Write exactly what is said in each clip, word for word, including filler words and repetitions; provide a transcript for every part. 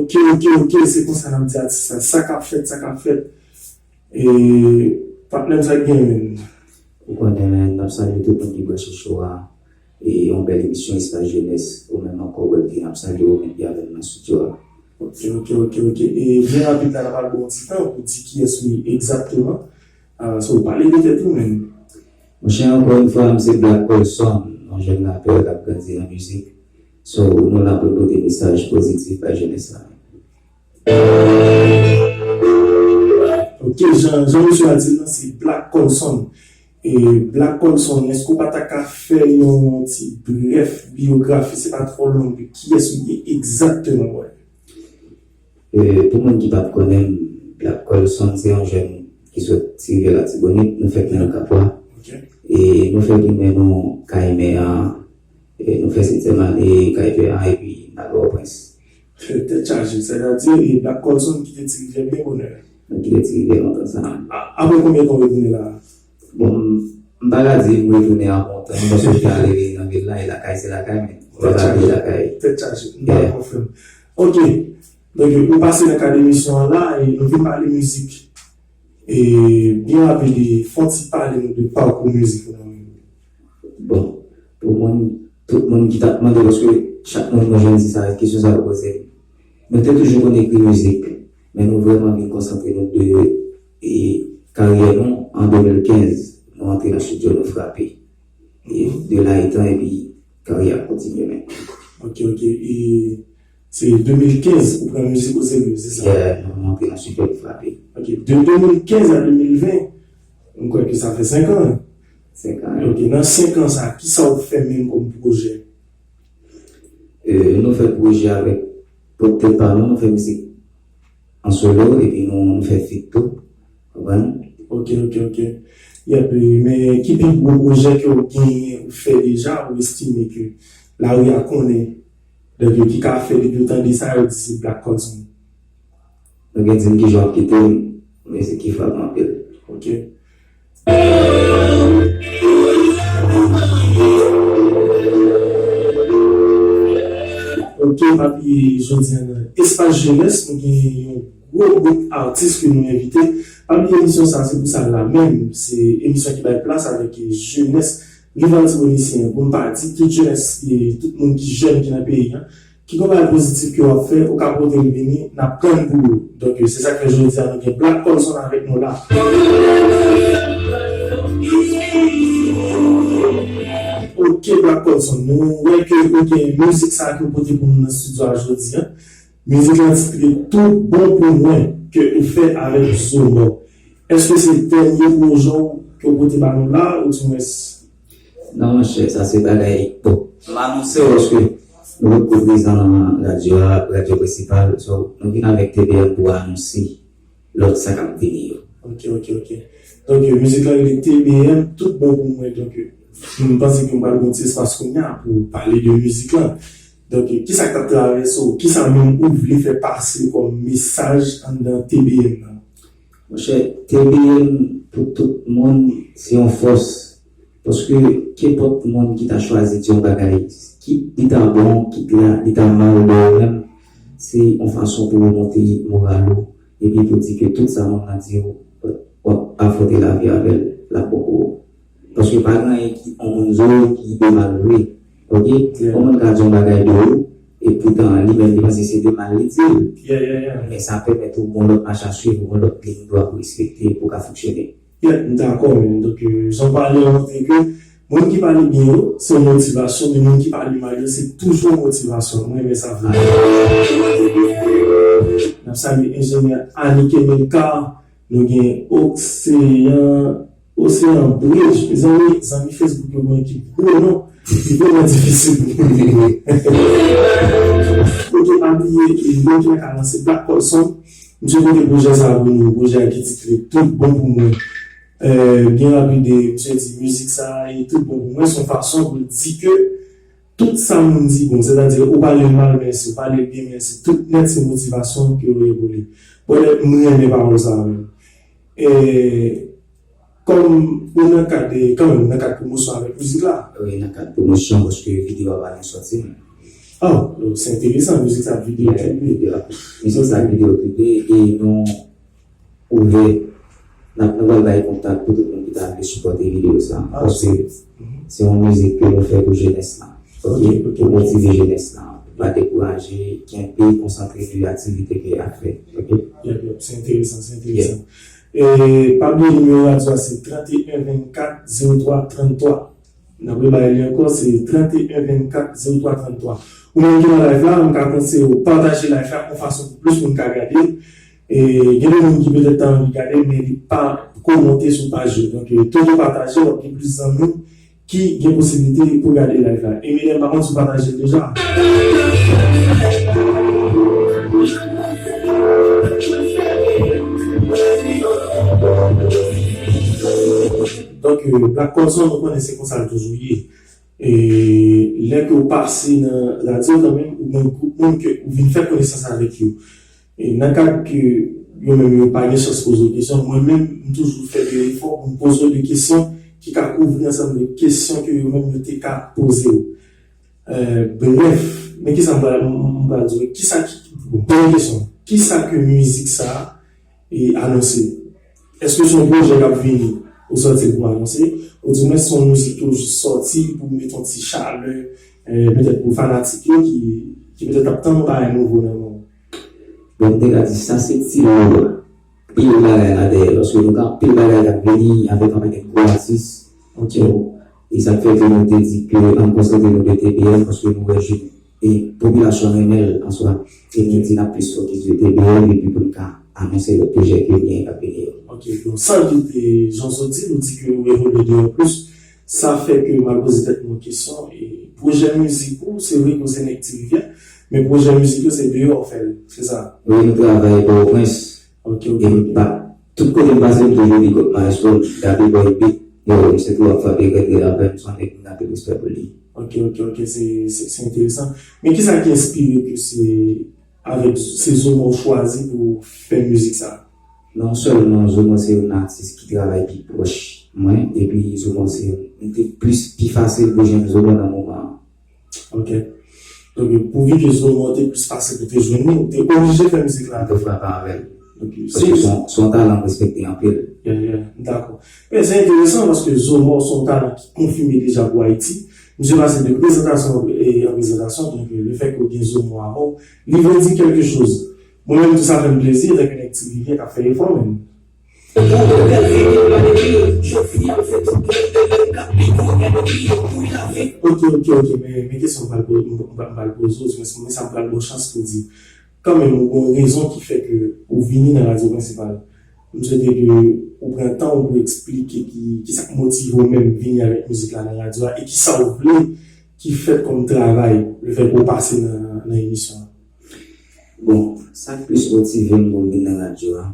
Ok, ok, ok, se konsa n ap di atis la. Sa k ap fèt, sa k ap fèt. E, patnè m, sa k gen, menn? Ou konnen, menn, n ap salye tout moun ki branche show a. E yon bèl emisyon, Espas Jenès. Ou menm ankò, Webby, n ap salye ou menm ki avè n nan estidyo a. Ok, ok, ok, ok. E byen rapid la, n ap al ba w yon ti tan pou di kiyès ou ye egzakteman. Ah, so, pale de tèt ou, menn. Monchè, ankò yon fwa, m se Black Colson, yon jèn rapè k ap grandi nan mizik. So, nou la pou n pote mesaj pozitif bay jenès la. Ok, jan, jan mesye a di l lan, se Black Colson. E Black Colson, èske w pa ta ka fè yon ti brèf biyografi, se pa twò long, de kiyès ou ye egzakteman, bòy? E, pou moun ki pa t konnen m, Black Colson se yon jèn ki sot Ti Rivyè Latibonit, nou fèt nan Kapwa. Ok. E nou fè primè nou kay mè a, e nou fè setyèm ane kay pè a, epi n al Pòtoprens. Tèt chaje, sètadi, e Black Colson kite Ti Rivyè byen bonè. Mwen kite Ti Rivyè lontan sa. A, apre konbyen tan w retounen la? Bon, m, m pa ka di m retounen apre yon tan, paske m te ale nan vil la, e lakay se lakay, men m pa ka di lakay. Tèt chaje, m pa konfime. Ok, donk, ou pase nan kad emisyon an la, e nou vin pale mizik. E byen rapid, e fè yon ti pale nou de pakou mizik ou nan men nou. Bon, pou moun, tout moun ki t ap mande, paske chak moun mwen jwenn di sa, kesyon sa yo poze m. Nou te toujou konn ekri mizik, men nou vrèman vin konsantre nou de, e, karyè nou an de mil kenz. Nou antre nan estidyo, nou frape. E de la etan, epi karyè a kontinye, men. Ok, ok. E se de mil kenz ou pran mizik oserye, se sa? Yeah, nou antre nan estidyo, nou frape. Ok. De de mil kenz a de mil ven, m kwè ke sa fè senk an. Senk an, wi. Ok. Nan senk an sa, kisa w fè menm kòm pwojè? E, nou fè pwojè avèk pwòp tèt pa nou, nou fè mizik an solo, epi nou, nou fè feat tou. Konprann? Ok, ok, ok. Yep, e, men ki pi gwo pwojè ke w genyen, ou fè deja, ou estime ke lari a konnen, donk, ki ka fè depi yo tande sa, yo di se Black Colson? Nou gen di m kijan w ap kite m, men se ki frape m anpil. Ok. Ok, Ok, epi jodi a nan Espas Jenès, nou gen yon gwo gwoup atis ke nou envite. Pa bliye emisyon sa, se pou sa l la menm. Se emisyon ki bay plas avèk jenès. Rival Tibonisyen, pou m pa di tout jenès, e tout moun ki jèn ki nan peyi a, ki gon bagay pozitif ke w ap fè, ou ka pote l vini, n ap tann pou ou. Donk, se sa k fè jodi a nou gen Black Colson avèk nou la. Ok, Black Colson, nou wè ke ou gen mizik sa ke w pote pou nou nan estidyo a jodi a. Mizik lan titre Tout Bon Pou Mwen ke ou fè avèk Zomò. Èske se dènye pwojè w ke w pote ba nou la, oudimwens? Non, monchè, sa se bagay, bon, m anonse w paske nou potko prezan nan radyo a, radyo prensipal, so, nou vin avèk T B M pou anonse lòt sa k ap vini yo. Ok, ok, ok. Donk, mizik lan rele T B M, Tout Bon Pou Mwen. Donk, m panse ke m pral gen yon ti espas kounye a pou pale de mizik lan. Donk, kisa k t ap travèse w? Kisa menm ou vle fè pase kòm mesaj anndan T B M nan? Monchè, T B M pou tout moun, se yon fòs. Paske kenpòt moun ki ta chwazi di yon bagay, kit li ta bon, kit la, li ta mal, men ou menm, se yon fason pou remonte moral ou, epi pou di ke tout sa moun nan di w, w ap afwonte lavi avè l, l ap bon pou ou. Paske pa gen anyen ki, yon moun di w ki te mal vre. Ok? Yon moun ka di yon bagay de ou, e poutan li menm li panse se de mal li di l. Men sa pèmèt ou gon lòt mach a swiv, ou gon lòt liy dwat pou respekte, pou w ka fonksyone. Yeah, m dakò, men. Donk, jan w pale an montre ke moun ki pale byen yo, se yon motivasyon, men moun ki pale mal yo, se toujou yon motivasyon. Mwen renmen sa vre. N ap salye enjenyè Anike Melka, nou gen Oseyan, Oseyan Bridge. Mezanmi, zanmi Facebook yo gen yon ekip gwo non. Li vrèman difisil pou nou rive. Ok, pa bliye, e, nou te ka lanse Black Colson. Misye pote pwojè sa a pou nou, pwojè a ki titre Tout Bon Pou Mwen. Byen rapid, misye di mizik sa a e Tout Bon Pou Mwen, se yon fason pou l di ke tout sa moun di bon, sètadi ou pale l mal mèsi, ou pale l byen mèsi, tout nèt se motivasyon ke yo ye pou li. Bon, m renmen pawòl sa a menm. E, kòm ou nan kad, kanmenm, nan kad pwomosyon avèk mizik la. Wi, nan kad pwomosyon, paske videyo a pa gen sòti menm. Oh, se enteresan, mizik sa ap videyo klipe. Mizik sa ap videyo klipe, e nou ouvè, n ap, nou pral bay kontak pou tout moun ki ta vle sipòte videyo sa. Paske se yon mizik ke nou fè pou jenès la. Ok, pou motive jenès la. Pa dekouraje, kenbe, konsantre de aktivite ke y ap fè. Ok? Yep, yep, se enteresan, se enteresan. E pa bliye nimewo radyo a se trannteyen vennkat zewo twa tranntwa. N ap rebay li ankò, se trannteyen vennkat zewo twa tranntwa. Ou menm ki nan live la, m ka panse ou pataje live la yon fason pou plis moun ka gade l. E gen de moun ki petèt ta anvi gade l, men li pa ko monte sou paj yo. Donk, e, tankou pataje, w ap gen plis zanmi ki gen posiblite pou gade live la. Eminem, pa konn si w pataje l deja. Donk, e, Black Colson, nou konnen se konsa l toujou ye. E lè ke w pase nan radyo kanmenm, ou gen yon gwoup moun ke ou vin fè konesans avèk yo. E nan kad ke yo menm yo pa gen chans poze w kesyon, mwen menm, m toujou fè de efò pou m poze w de kesyon ki ka kouvri ansanm de kesyon ke yo menm yo te ka poze w. E, brèf, men kisa m pral, m, m pral di w, kisa ki, bon, premye kesyon, kisa ke mizik sa a e anonse? Èske se yon pwojè k ap vini? Ou sòti l pou anonse? Oudimwens se yon mizik ke w jis sòti pou w mete yon ti chalè, e, petèt pou fanatik yo ki, ki petèt ap tann yon bagay nouvo nan men w? Bon, m te ka di sa se ti mo a. Pil bagay la dèyè, paske nou gen anpil bagay k ap vini avèk yon pakèt gwo atis. Ok. E sa k fè ke nou te di ke ann konsantre nou de T B M, paske nou wè jèn e popilasyon renmen l an swa. E nou di n ap plis fokis de T B M epi pou n ka anonse lòt pwojè ke nou gen k ap vini yo. Ok, donk, san vit, e, jan w sot di, nou di ke ou evolye de an plis. Sa fè ke m al poze tèt mwen kesyon, e, pwojè mizik ou, se vre ke w se nèg Ti Rivyè, men pwojè mizik yo se deyò w fè l, se sa? Wi, nou travay Pòtoprens. Ok, ok, e m pa, tout kote m pase, m toujou di kot Maestro, gade bòy bit, yo, misye tou ap frape rèd rèd avè m, se yon nèg m gen anpil respè pou li. Ok, ok, ok, se, se, se enteresan. Men kisa ki enspire ke se avèk, se Zomò w chwazi pou fè mizik sa? Non sèlman Zomò se yon atis ki travay pi pwòch mwen, epi Zomò se, m te plis, pi fasil pou jwenn Zomò nan moman an. Ok. Donk, pou vi ke Zomò te plis pase pou te jwenn li, ou te oblije fè mizik la. Ou te frape avè l. Paske se yon, se yon talan m respekte anpil. Yeah, yeah, dakò. Men se enteresan paske Zomò se yon talan ki konfime deja pou Ayiti. Misye pase de prezantasyon an, e, an prezantasyon, donk, le fèt ke w gen Zomò avè w, li vle di kèlke choz. Mwen menm tou, sa fè m plezi, antanke nèg Ti Rivyen k ap fè efò, men. Ok, ok, ok, men, men kesyon m pral po-, m pral, m pral poze w, men sa m pral ba w chans pou di. Kanmenm, ou gen yon rezon ki fè ke ou vini nan radyo prensipal. M swete ke ou pran tan ou pou eksplike ki, ki sa k motive w menm vini avèk mizik la nan radyo a e ki sa w vle ki fèt kòm travay, le fèt ke w pase nan, nan emisyon an. Bon, sa k plis motive m pou m vin nan radyo a,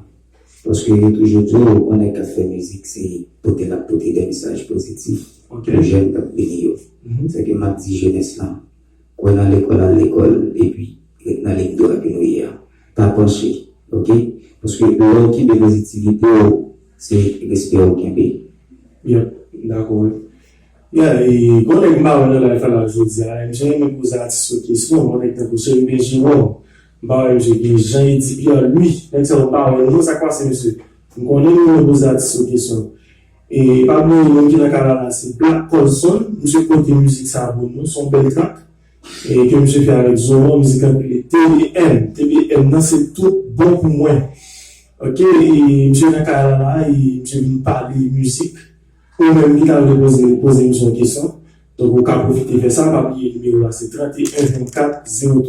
paske yo toujou di w, yon nèg k ap fè mizik, se pote l ap pote de mesaj pozitif pou jèn k ap vini yo. Se ke m ap di jenès lan, kwè nan lekòl, al lekòl, epi ret nan liy dwat ke nou ye a. Pa panche, ok? Paske lè w kenbe pozitivite w, se respè w kenbe. Yep, dakò, wi. Yeah, e, gon nèg m pa wè nan live la jodi a, m jan renmen poze atis yo kesyon, gon nèg tankou Cherubin Jerome, m pa wè misye gen Jean Eddy Pierre Louis, nèg sa yo m pa wè non, sa k pase mesye? M konnen nou renmen poze atis yo kesyon. E pa bliye moun ki nan kay la la, se Black Colson, misye pote mizik sa pou nou, se yon bèl track. E ke misye fè avèk Zomò, mizik lan rele T B M. T B M nan se tout bon pou mwen. Ok, e misye nan kay la la, e misye vin pale mizik. Ou menm ki ta vle poze, poze misye yon kesyon. Donk, ou ka pwofite fè sa, pa bliye nimewo a se trannteyen vennkat zewo twa